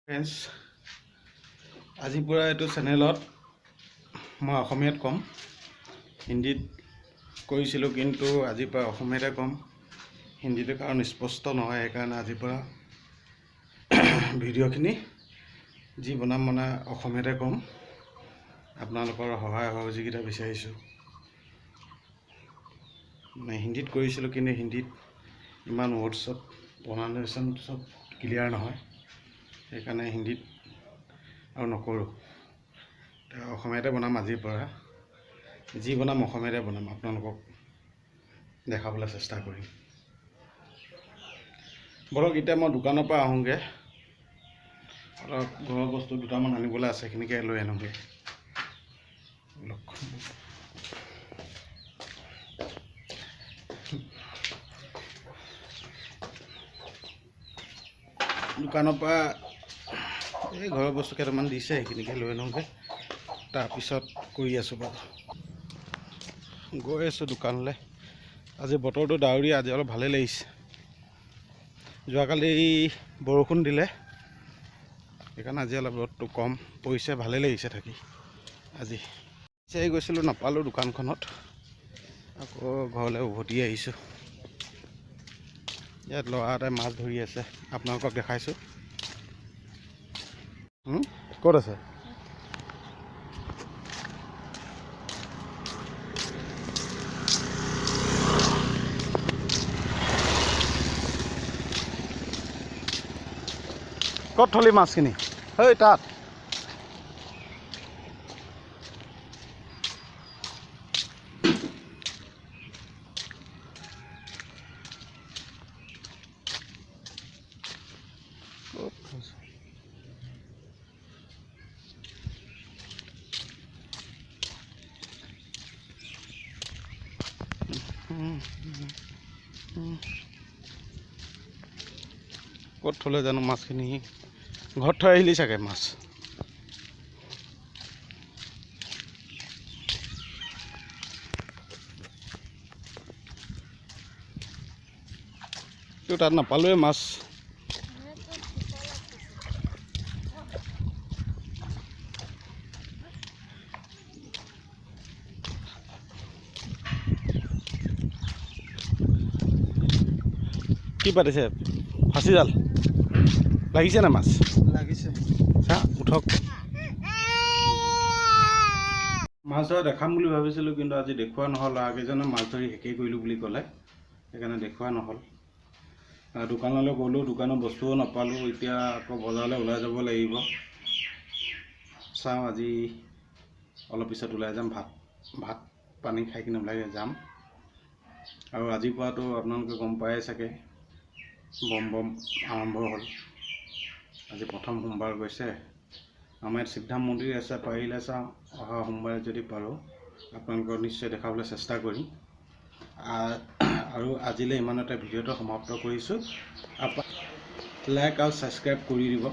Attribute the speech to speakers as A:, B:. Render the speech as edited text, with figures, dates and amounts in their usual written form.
A: Friends, আজিৰ পৰা এইটো চেনেলত মই অসমীয়াত ক'ম। হিন্দীত কৰিছিলোঁ, কিন্তু আজিৰ পৰা অসমীয়াতে ক'ম। হিন্দীটো কাৰণ স্পষ্ট নহয়, সেইকাৰণে আজিৰ পৰা ভিডিঅ'খিনি যি বনাম মানে অসমীয়াতে ক'ম। আপোনালোকৰ সহায় সহযোগিতা বিচাৰিছোঁ। মানে হিন্দীত কৰিছিলোঁ, কিন্তু হিন্দীত ইমান ৱৰ্ডছত প্ৰনাউন্সিয়েশ্যন চব ক্লিয়াৰ নহয়, সেইকাৰণে হিন্দীত আৰু নকৰোঁ। অসমীয়াতে বনাম। আজিৰ পৰা যি বনাম অসমীয়াতে বনাম, আপোনালোকক দেখাবলৈ চেষ্টা কৰিম। ব'লক, এতিয়া মই দোকানৰ পৰা আহোঁগৈ। অলপ ঘৰৰ বস্তু দুটামান আনিবলৈ আছে, সেইখিনিকে লৈ আনোগৈ। ব'লক। দোকানৰ পৰা এই ঘৰৰ বস্তু কেইটামান দিছে, সেইখিনিকে লৈ আনোগৈ, তাৰপিছত কৰি আছোঁ বাৰু। গৈ আছোঁ দোকানলৈ। আজি বতৰটো ডাৱৰীয়া, আজি অলপ ভালেই লাগিছে। যোৱাকালি বৰষুণ দিলে, সেইকাৰণে আজি অলপ ৰ'দটো কম পৰিছে, ভালেই লাগিছে থাকি। আজি বিচাৰি গৈছিলোঁ, নাপালোঁ দোকানখনত, আকৌ ঘৰলৈ উভতি আহিছোঁ। ইয়াত ল'ৰা এটাই মাছ ধৰি আছে, আপোনালোকক দেখাইছোঁ। ক'ত আছে? ক'ত থলি মাছখিনি? সেই তাত। ক'ত থৈছে? ক'ত থ'লে জানো মাছখিনি? ঘৰত থৈ আহিলি চাগে মাছ। তাত নাপালোৱে মাছ। কি পাতিছে? ফাঁচি জাল লাগিছে নে মাছ?
B: লাগিছে।
A: চা, উঠক। মাছ ধৰা দেখাম বুলি ভাবিছিলোঁ, কিন্তু আজি দেখুওৱা নহ'ল। ল'ৰাকেইজনে মাছ ধৰি শেষেই কৰিলোঁ বুলি ক'লে, সেইকাৰণে দেখুওৱা নহ'ল। দোকানলৈ গ'লোঁ, দোকানৰ বস্তুও নাপালোঁ। এতিয়া আকৌ বজাৰলৈ ওলাই যাব লাগিব। চাওঁ, আজি অলপ পিছত ওলাই যাম। ভাত ভাত পানী খাই কিনে ওলাই যাম। আৰু আজিৰ পৰাতো আপোনালোকে গম পায়ে চাগে, বম বম আৰম্ভ হ'ল। আজি প্ৰথম সোমবাৰ গৈছে। আমাৰ ইয়াত শিৱধাম মন্দিৰ আছে, পাৰিলে চাওঁ, অহা সোমবাৰে যদি পাৰোঁ আপোনালোকক নিশ্চয় দেখাবলৈ চেষ্টা কৰিম। আৰু আজিলৈ ইমানতে ভিডিঅ'টো সমাপ্ত কৰিছোঁ। লাইক আৰু ছাবস্ক্ৰাইব কৰি দিব।